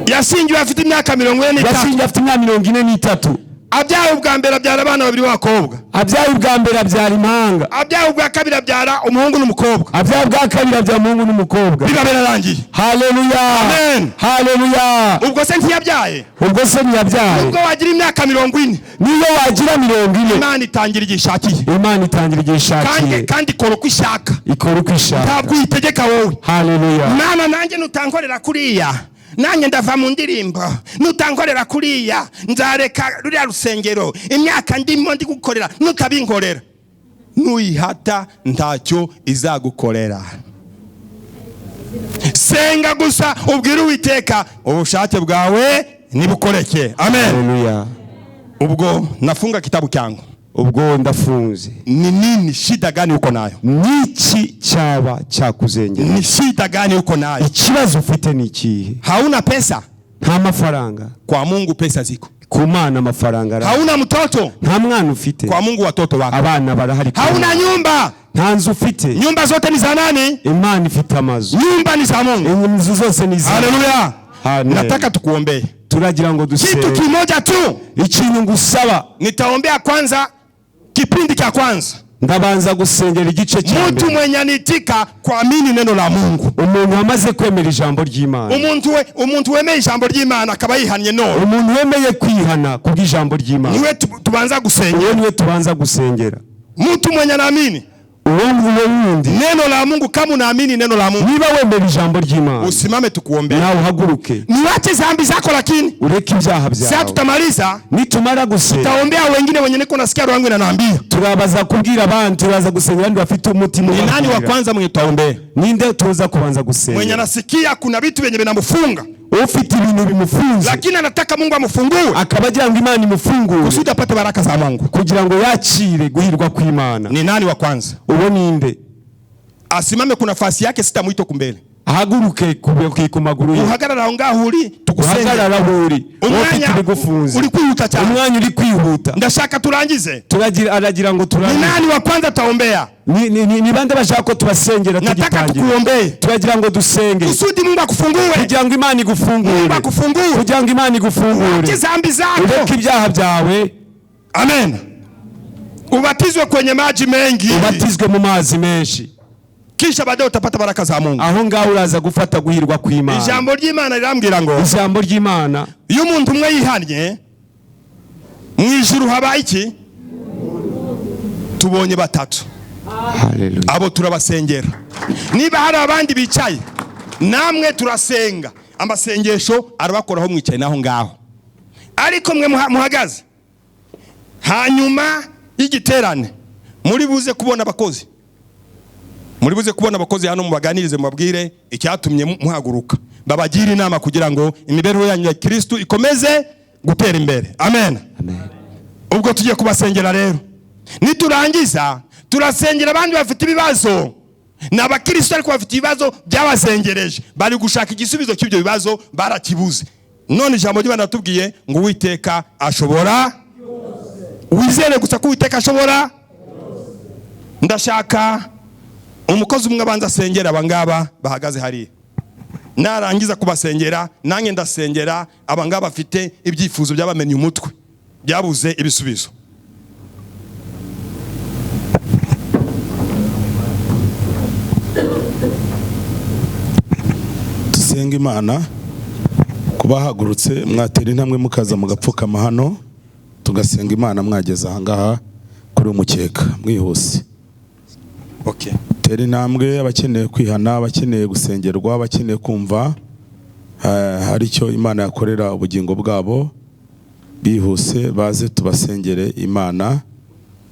Yashingiwe afite imyaka 43. Yashingiwe afite imyaka 43. Abyaye ubwa mbere abyara abana babiri b'abakobwa. Abyaye ubwa mbere abyara impanga. Abyaye ubwa kabiri abyara umuhungu n'umukobwa. Abyaye ubwa kabiri abyara umuhungu n'umukobwa. Biba birarangiye. Haleluya! Amen. Haleluya! Ubwo se ntiyabyaye? Ubwo se ntiyabyaye? Ubwo wagira imyaka 40, Niyo wagira 40, Imana itangira igihe ishakiye. Imana itangira igihe Kandi ishakiye. kandi ikora uko ishaka. Ikora uko ishaka. Ntabwo uyitegeka wowe. Haleluya! Mana, nanjye nutankorera kuriya, nanjye ndava mu ndirimbo. Nutankorera kuriya, nzareka ruriya rusengero, imyaka ndimo ndi gukorera nutabinkorera. Nuyihata ntacyo izagukorera. Senga gusa ubwire Uwiteka ubushake bwawe nibukoreke. Amen. Haleluya! Ubwo nafunga kitabu cyangu. Ubwo ndafunze. Ni nini, shida gani uko nayo? Niki cyaba cyakuzengera? Ni shida gani uko nayo? Ikibazo ufite ni ikihe? Hauna pesa? Nta mafaranga? Kwa Mungu pesa ziko. Ku Mana amafaranga arahari. Hauna mtoto? Nta mwana ufite? Kwa Mungu watoto wako. Abana barahari. Hauna nyumba? Nta nzu ufite? Nyumba zote ni za nani? Imana ifite amazu. Nyumba ni za Mungu. Inzu zose ni iza. Haleluya. Amen. Nataka tukuombee. Turagira ngo Kitu dusenge. kimoja tu. Ikintu ngusaba. Nitaombea kwanza kipindi cha kwanza. Ndabanza gusengera igice cya Mtu mbere. mwenye anitika kuamini neno la Mungu. Umuntu wamaze kwemera ijambo ry'Imana. Umuntu wemeye ijambo ry'Imana akaba yihannye none. Umuntu wemeye kwihana kubw'ijambo ry'Imana, Niwe tubanza gusengera. uwo niwe tubanza gusengera. Mtu mwenye anaamini Uwo nguwo wundi, neno la Mungu, kama unaamini neno la Mungu, niba wemera ijambo ry'Imana, usimame tukuombee. nawe uhaguruke. Niwache zambi zako, lakini Ureke ibyaha sasa byawe. tutamaliza, Nitumara gusenga, taombea wengine wenye niko nasikia roho yangu inaniambia. Turabaza kubwira abandi, turaza gusengera abandi bafite umutima Ni nani wa ubabwira. kwanza mwenye tutaombea? Ninde tuza kubanza Mwenye gusenga? anasikia kuna vitu vyenye vinamfunga, Ufite ibintu bimufunze, lakini anataka Mungu amfungue akaba agira ngo Imana imufungure kusudi apate baraka za Mungu. Kugira ngo yakire guhirwa kw'Imana. Ni nani wa kwanza? Uwo ninde? Asimame kuna nafasi yake, sitamuita kumbele. Ahaguruke ku maguru ye. Uhagarara aho ngaho uri tukusenge. Uhagarara aho uri, ufite Umwanya ibigufunze. uri kwihuta cyane. Umwanya uri kwihuta. Ndashaka turangize. Turagira, aragira ngo Ni turangize. nani wa kwanza taombea? Ni bande bashaka ko tubasengera Nataka tugitangira? tukuombee Turagira ngo dusenge kusudi Mungu akufungue. Kugira ngo Imana igufungure. Mungu akufungue. Kugira ngo Imana igufungure. Uache zambi zako. Ureke ibyaha byawe. Amen. Ubatizwe kwenye maji mengi. Ubatizwe mu mazi menshi. Kisha baadaye utapata baraka za Mungu. Aho ngaho uraza gufata guhirwa kw'Imana. Ijambo ry'Imana rirambwira ngo Ijambo ry'Imana, iyo umuntu umwe yihannye, mu ijuru haba iki? Tubonye batatu. Haleluya. Abo turabasengera. Niba hari abandi bicaye, namwe turasenga. Amasengesho arabakoraho mwicaye naho ngaho. Ariko mwe muhagaze hanyuma y'igiterane, muri buze kubona abakozi, muri buze kubona abakozi hano, mubaganirize, mubabwire icyatumye muhaguruka, babagire inama kugira ngo imibereho yanyu ya Kristo ikomeze gutera imbere. Amen. Amen. Ubwo tugiye kubasengera rero, niturangiza turasengera abandi bafite ibibazo. Ni abakristo ariko bafite ibibazo byabazengereje, bari gushaka igisubizo cy'ibyo bibazo barakibuze. None ijambo ry'Imana ratubwiye ngo Uwiteka ashobora. Wizere gusa ko Uwiteka ashobora. Ndashaka umukozi umwe abanza asengera abangaba bahagaze hariya. Narangiza kubasengera, nanjye ndasengera abangaba bafite ibyifuzo byabamenye umutwe, byabuze ibisubizo. Dusenga Imana. Kubahagurutse mwatera intambwe mukaza mugapfukama hano, tugasenga Imana mwageze aha ngaha kuri umukeka mwihuse. Okay. Tera intambwe, abakeneye kwihana, abakeneye gusengerwa, abakeneye kumva hari icyo Imana yakorera ubugingo bwabo, bihuse baze tubasengere Imana,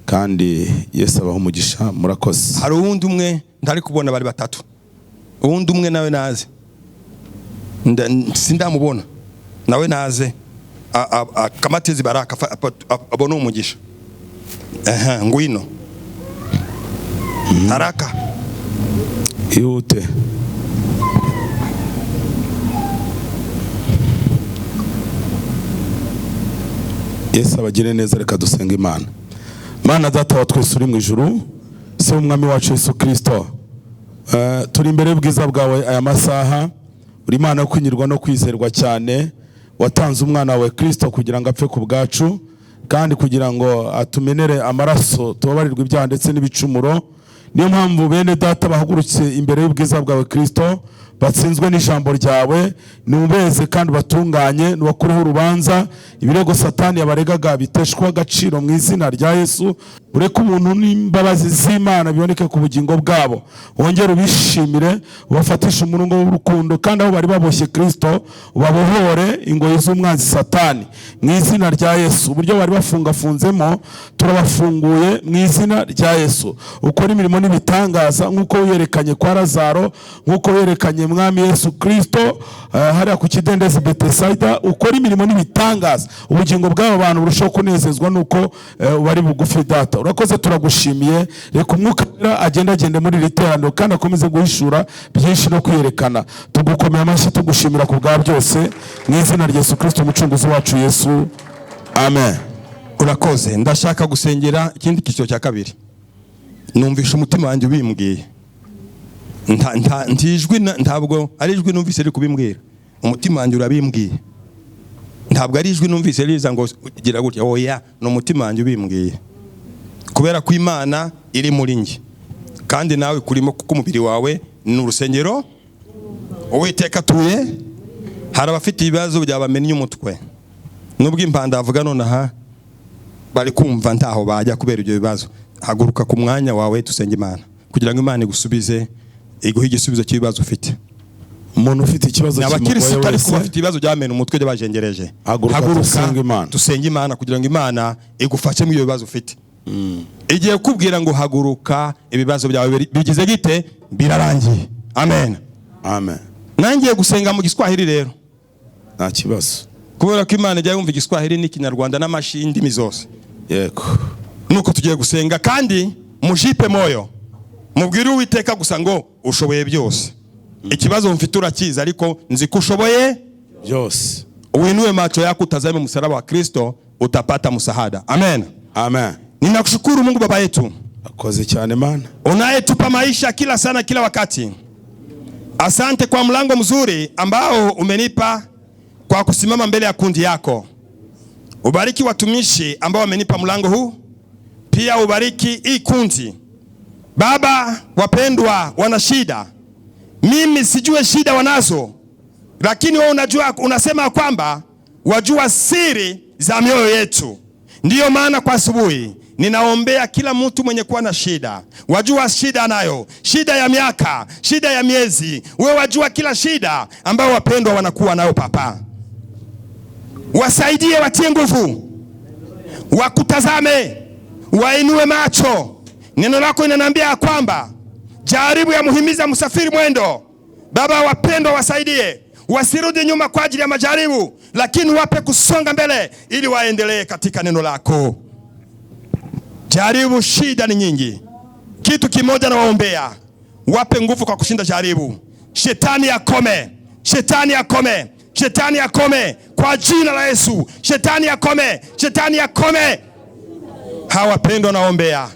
kandi Yesu abahe umugisha. Murakoze. Hari uwundi umwe ntari kubona, bari batatu. Uwundi umwe nawe naze, sindamubona, nawe naze akamatezi baraka abone umugisha. Aha, ngwino. Haraka. Ihute. Yesu abagire neza. Reka dusenga Imana. Mana Data wa twese uri mu ijuru, se w'Umwami wacu Yesu Kristo, turi imbere y'ubwiza bwawe aya masaha. Uri Imana yo kwinyurwa no kwizerwa cyane, watanze umwana wawe Kristo kugira ngo apfe ku bwacu, kandi kugira ngo atumenere amaraso tubabarirwe ibyaha ndetse n'ibicumuro. Niyo mpamvu bene data bahagurutse imbere y'ubwiza bwawe Kristo, batsinzwe n'ijambo ryawe, nubeze kandi batunganye, nubakureho urubanza, ibirego Satani yabaregaga biteshwa agaciro mu izina rya Yesu. Ureke ubuntu n'imbabazi z'Imana biboneke ku bugingo bwabo, wongere ubishimire, ubafatishe umurungo w'urukundo, kandi aho bari baboshye Kristo ubabohore ingoyi z'umwanzi Satani mu izina rya Yesu. Uburyo bari bafungafunzemo turabafunguye mu izina rya Yesu. Ukora imirimo n'ibitangaza nk'uko wiyerekanye kwa Lazaro, nk'uko wiyerekanye Mwami Yesu Kristo hariya ku kidendezi Betesayida. Ukora imirimo n'ibitangaza, ubugingo bw'abo bantu burushaho kunezezwa nuko bari bugufi. Data urakoze, turagushimiye. Reka umwuka agenda agende muri iri teraniro, kandi akomeze guhishura byinshi no kwiyerekana. Tugukomeye amashyi, tugushimira ku bwa byose mu izina rya Yesu Kristo umucunguzi wacu Yesu, amen. Urakoze. Ndashaka gusengera ikindi cyiciro cya kabiri. Numvisha umutima wanjye ubimbwiye. Ntijwi, ntabwo ari ijwi numvise riri kubimbwira, umutima wanjye urabimbwiye. Ntabwo ari ijwi numvise riza ngo gira gutya, oya, ni umutima wanjye ubimbwiye. Kubera ko Imana iri muri njye, kandi nawe kurimo, kuko umubiri wawe ni urusengero Uwiteka atuye. Hari abafite ibibazo byabamennye umutwe, nubwo impanda avuga nonaha bari kumva ntaho bajya kubera ibyo bibazo. Haguruka ku mwanya wawe dusenge Imana kugira ngo Imana igusubize, iguhe igisubizo cy'ibibazo ufite. Umuntu ufite ikibazo Abakirisitu kimugoye ariko wese, bafite ibibazo byamena umutwe by'abajengereje, Haguruka dusenge Imana. dusenge Imana kugira ngo Imana igufashe mu ibyo bibazo ufite. Igiye kukubwira ngo haguruka, ibibazo byawe bigize gite? Birarangiye. Amen. Amen. Nangiye gusenga mu Giswahili rero, Nta kibazo. kubera ko Imana ijya yumva Igiswahili n'Ikinyarwanda n'amashi indimi zose. Yego. Nuko tugiye gusenga, kandi mujipe moyo, mubwire Uwiteka gusa ngo ushoboye byose. Ikibazo mfite urakizi, ariko nzi ko ushoboye byose. Uinue macho yako utazame msalaba wa Kristo, utapata msaada. Amen. Amen. Ninakushukuru Mungu Baba yetu, Akoze cyane Mana, unayetupa maisha kila sana kila wakati. Asante kwa mlango mzuri ambao umenipa kwa kusimama mbele ya kundi yako. Ubariki watumishi ambao wamenipa mlango huu, pia ubariki hii kundi. Baba, wapendwa wana shida, mimi sijue shida wanazo, lakini wewe unajua, unasema kwamba wajua siri za mioyo yetu. Ndiyo maana kwa asubuhi ninaombea kila mtu mwenye kuwa na shida. Wajua shida nayo, shida ya miaka, shida ya miezi, wewe wajua kila shida ambayo wapendwa wanakuwa nayo. Papa, wasaidie, watie nguvu, wakutazame, wainue macho. Neno lako inaniambia kwamba jaribu ya muhimiza msafiri mwendo. Baba, wapendwa wasaidie, wasirudi nyuma kwa ajili ya majaribu, lakini wape kusonga mbele ili waendelee katika neno lako. Jaribu, shida ni nyingi. Kitu kimoja nawaombea, wape nguvu kwa kushinda jaribu. Shetani akome, shetani akome, shetani akome kwa jina la Yesu. Shetani akome, shetani akome. Hawa wapendwa naombea,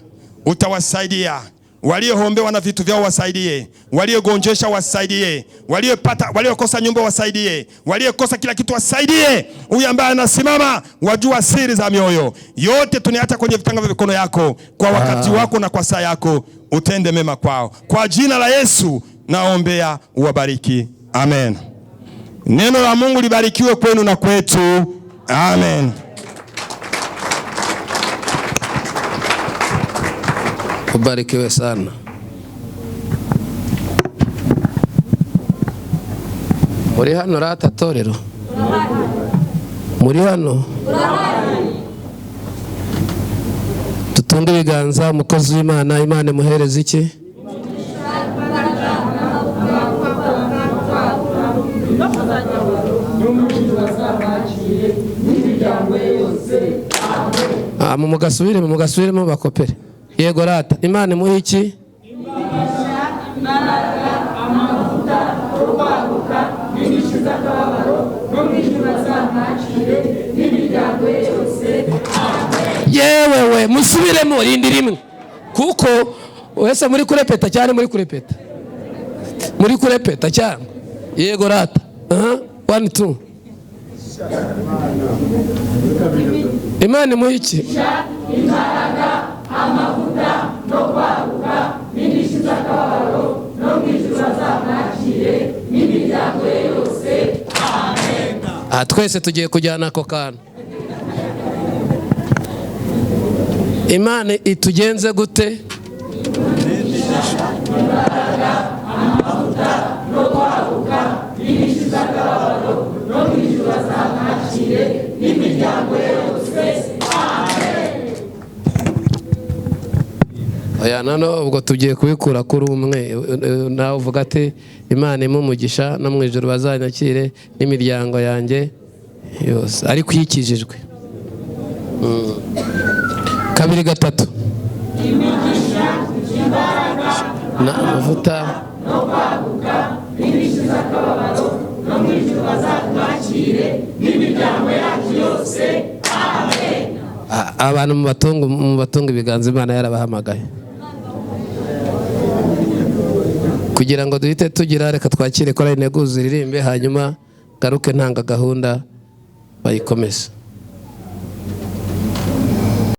utawasaidia. Walioombewa na vitu vyao wasaidie, waliogonjesha wasaidie, waliopata, waliokosa nyumba wasaidie, waliokosa kila kitu wasaidie. Huyu ambaye anasimama, wajua siri za mioyo yote, tuniacha kwenye vitanga vya mikono yako, kwa wakati wako na kwa saa yako, utende mema kwao. Kwa jina la Yesu naombea, uwabariki. Amen. Neno la Mungu libarikiwe kwenu na kwetu. Amen. Ubarikiwe sana. Muri hano rata torero, muri hano tutunge ibiganza. Umukozi w'Imana, Imana imuhereze iki? Mugasubiremo, mugasubiremo bakopere. Yego rata, Imana imuhe iki? Yewe we, musubiremo rindi rimwe, kuko wese muri kurepeta cyane, muri kurepeta, muri kurepeta cyane. Yego rata, 1 2. Imana imuhe iki? Imbaraga, amavuta no kwaguka n'indishyi z'akababaro, no mu ijuru bazamwakire n'imiryango ye yose. Amen. Aha twese tugiye kujyana ako kantu. Imana itugenze gute? Imbaraga, amavuta no kwaguka n'indishyi z'akababaro, no mu ijuru bazamwakire n'imiryango ye yose. Amen. Oya, nano ubwo tugiye kubikura kuri umwe, nawe uvuga ati Imana imumugisha no mu ijuru bazanyakire n'imiryango yanjye yose, ariko ikijijwe. 2 3. Imigisha, imbaraga na amavuta no kwaguka n'indishyi z'akababaro, no mu ijuru bazatwakire n'imiryango yacu yose. Amen. Abantu mu batunga ibiganza, Imana yarabahamagaye kugira ngo duhite tugira. Reka twakire korali Integuza iririmbe, hanyuma garuke ntanga gahunda bayikomeze.